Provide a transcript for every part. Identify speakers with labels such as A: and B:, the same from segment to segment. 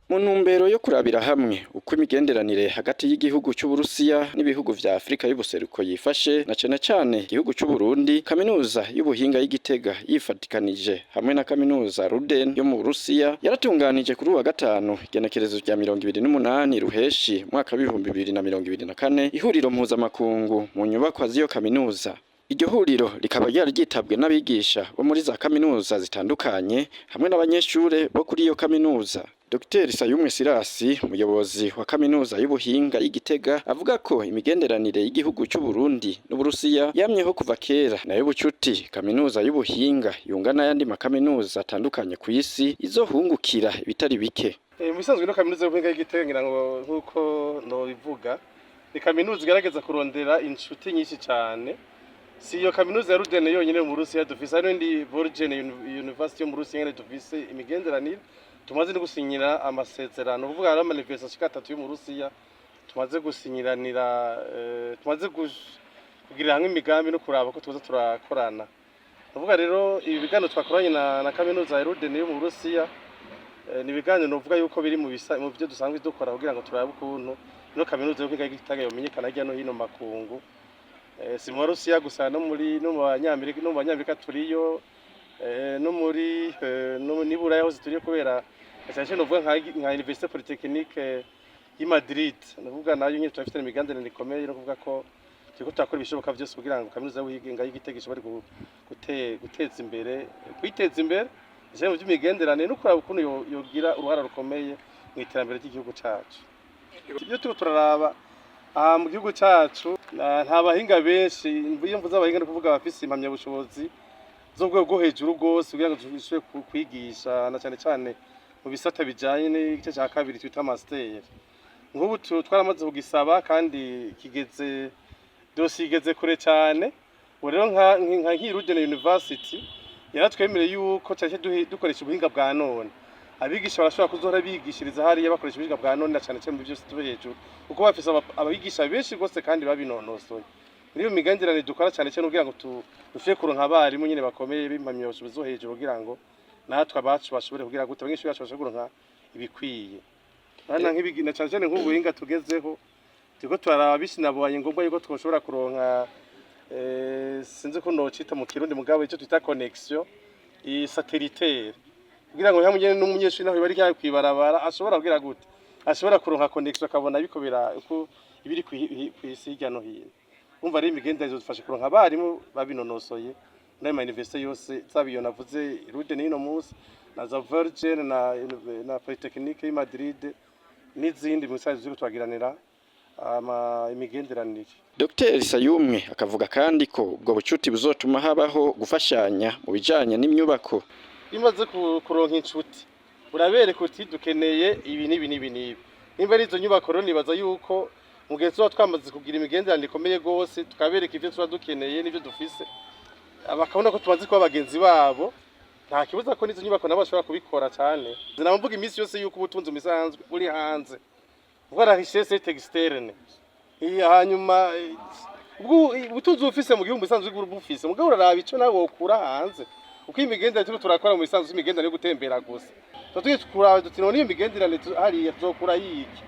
A: Mu ntumbero yo kurabira hamwe uko imigenderanire hagati y'igihugu c'Uburusiya n'ibihugu vya Afrika y'ubuseruko yifashe, na cane cane igihugu c'Uburundi, kaminuza y'ubuhinga y'Igitega yifatikanije hamwe na kaminuza Ruden yo mu Burusiya yaratunganije kuri uwa gatanu, igenekerezo rya 28 Ruheshi mwaka w'2024, ihuriro mpuzamakungu mu nyubakwa z'iyo kaminuza. Iryo huriro rikaba ryari ryitabwe n'abigisha bo muri za kaminuza zitandukanye hamwe n'abanyeshure bo kuri iyo kaminuza. Dr Sayumwe Sirasi, umuyobozi wa kaminuza y'ubuhinga y'Igitega, avuga ko imigenderanire y'igihugu c'u Burundi n'Uburusiya yamyeho kuva kera, nayo bucuti kaminuza y'ubuhinga yunga n'ayandi makaminuza atandukanye kw'isi izohungukira ibitari bike.
B: Mu bisanzwe ino kaminuza y'ubuhinga y'Igitega, ngira ngo nk'uko nobivuga, ni kaminuza igerageza kurondera inshuti nyinshi cyane. Si iyo kaminuza ya Rudene yonyine mu Burusiya dufise, hari n'indi Virgin University yo mu Burusiya nyene dufise imigenderanire, tumaze no gusinyira amasezerano. Kuvuga hari ama université ashika atatu yo mu Burusiya tumaze gusinyiranira, tumaze kugirira hamwe imigambi no kuraba ko tuza turakorana. Kuvuga rero ibi biganiro twakoranye na kaminuza ya Rudene yo mu Burusiya, ni ibiganiro novuga yuko biri mu byo dusanzwe dukora kugira ngo turabe ukuntu ino kaminuza yo kwiga Gitega yomenyekana hirya no hino mu makungu. Si mu Barusiya gusa, no mu Banyamerika turiyo, no muri no nibura hose turiyo, kubera cyane novuga nka Université Polytechnique y'i Madrid, novuga nayo nyine turafite imigenderanire ikomeye, no kuvuga ko turiko turakora ibishoboka byose kugira ngo kaminuza y'ubuhinga y'Igitega ishobore guteza imbere, kwiteza imbere ijanye mu by'imigenderanire no kuraba ukuntu yogira uruhara rukomeye mu iterambere ry'igihugu cacu. Iyo turiko turaraba aha mu gihugu cacu, nta bahinga benshi. Iyo mvuze abahinga, ni kuvuga abafise impamyabushobozi z'urwego rwo hejuru rwose kugira ngo dushobore kwigisha, na cane cane mu bisata bijanye n'igice ca kabiri twita master. Nk'ubu twaramaze kugisaba kandi kigeze, dosiye igeze kure cyane. Ubu rero nka nk'Irudene University yaratwemereye yuko cyane dukoresha ubuhinga bwa none, abigisha barashobora kuzohora bigishiriza hariya bakoresha ubuhinga bwa none, na cane cane mu byose tube hejuru, kuko bafise abigisha benshi rwose kandi babinonosoye. Muri iyo migenderanire dukora cyane cyane kugira ngo dushobore kuronka abarimu nyine bakomeye b'impamyabushobozi zo hejuru, kugira ngo natwe abacu bashobore kugira gute, abanyeshuri bacu bashobore kuronka ibikwiye. Urabona na cyane cyane nk'ubuhinga tugezeho, turiko turaraba bisinabaye ngombwa yuko twoshobora kuronka, sinzi ko nocita mu Kirundi, mugabo icyo twita connexion satellitaire, kugira ngo hamwe n'umunyeshuri naho bari kwibarabara ashobora kugira gute, ashobora kuronka connexion akabona biko bira uko ibiri kw'isi hirya no hino. Umva ari imigenderanire izodufasha kuronka abarimu babinonosoye n'ayo ma université yose, zaba iyo navuze Ruden y'uno munsi, na za Virgin na Polytechnique y'i Madrid n'izindi mu bisanzwe turiko turagiranira ama imigenderanire.
A: Dr Sayumwe akavuga kandi ko ubwo bucuti buzotuma habaho gufashanya mu bijanye n'imyubako.
B: Iyo umaze kuronka inshuti, urabereka uti dukeneye ibi n'ibi n'ibi n'ibi. Nimba ari izo nyubako rero, nibaza yuko mu gihe tuba twamaze kugira imigenderanire ikomeye rwose, tukabereka ivyo tuba dukeneye n'ivyo dufise, bakabona ko tumaze kuba bagenzi babo, nta kibuza ko n'izo nyubako nabo bashobora kubikora cyane. Mvuga iminsi yose yuko ubutunzi mu bisanzwe buri hanze, ubwo la richesse est externe. Hanyuma ubwo ubutunzi bufise mu gihugu bisanzwe bufise, mugabo uraraba ico nawe wokura hanze, uko imigenderanire turiko turakora mu bisanzwe, imigenderanire yo gutembera gusa, tuba tugiye kuraba duti none iyo migenderanire hariya tuzokura yiki?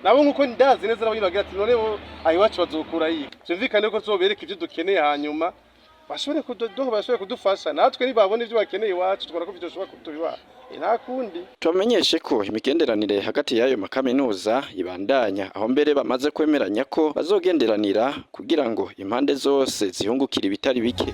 B: Nabo nkuko ndazi neza, nabo nyene bagira ati none bo aho iwacu bazokura yiki? Vyumvikane ko tuzobereka ivyo dukeneye, hanyuma bashobore kudufasha. Natwe nibabona ivyo bakeneye iwacu, tubona ko vyoshobora kutubibaha. Nta kundi.
A: Tubamenyeshe ko imigenderanire hagati y'ayo makaminuza ibandanya, aho mbere bamaze kwemeranya ko bazogenderanira kugira ngo impande zose zihungukire ibitari bike.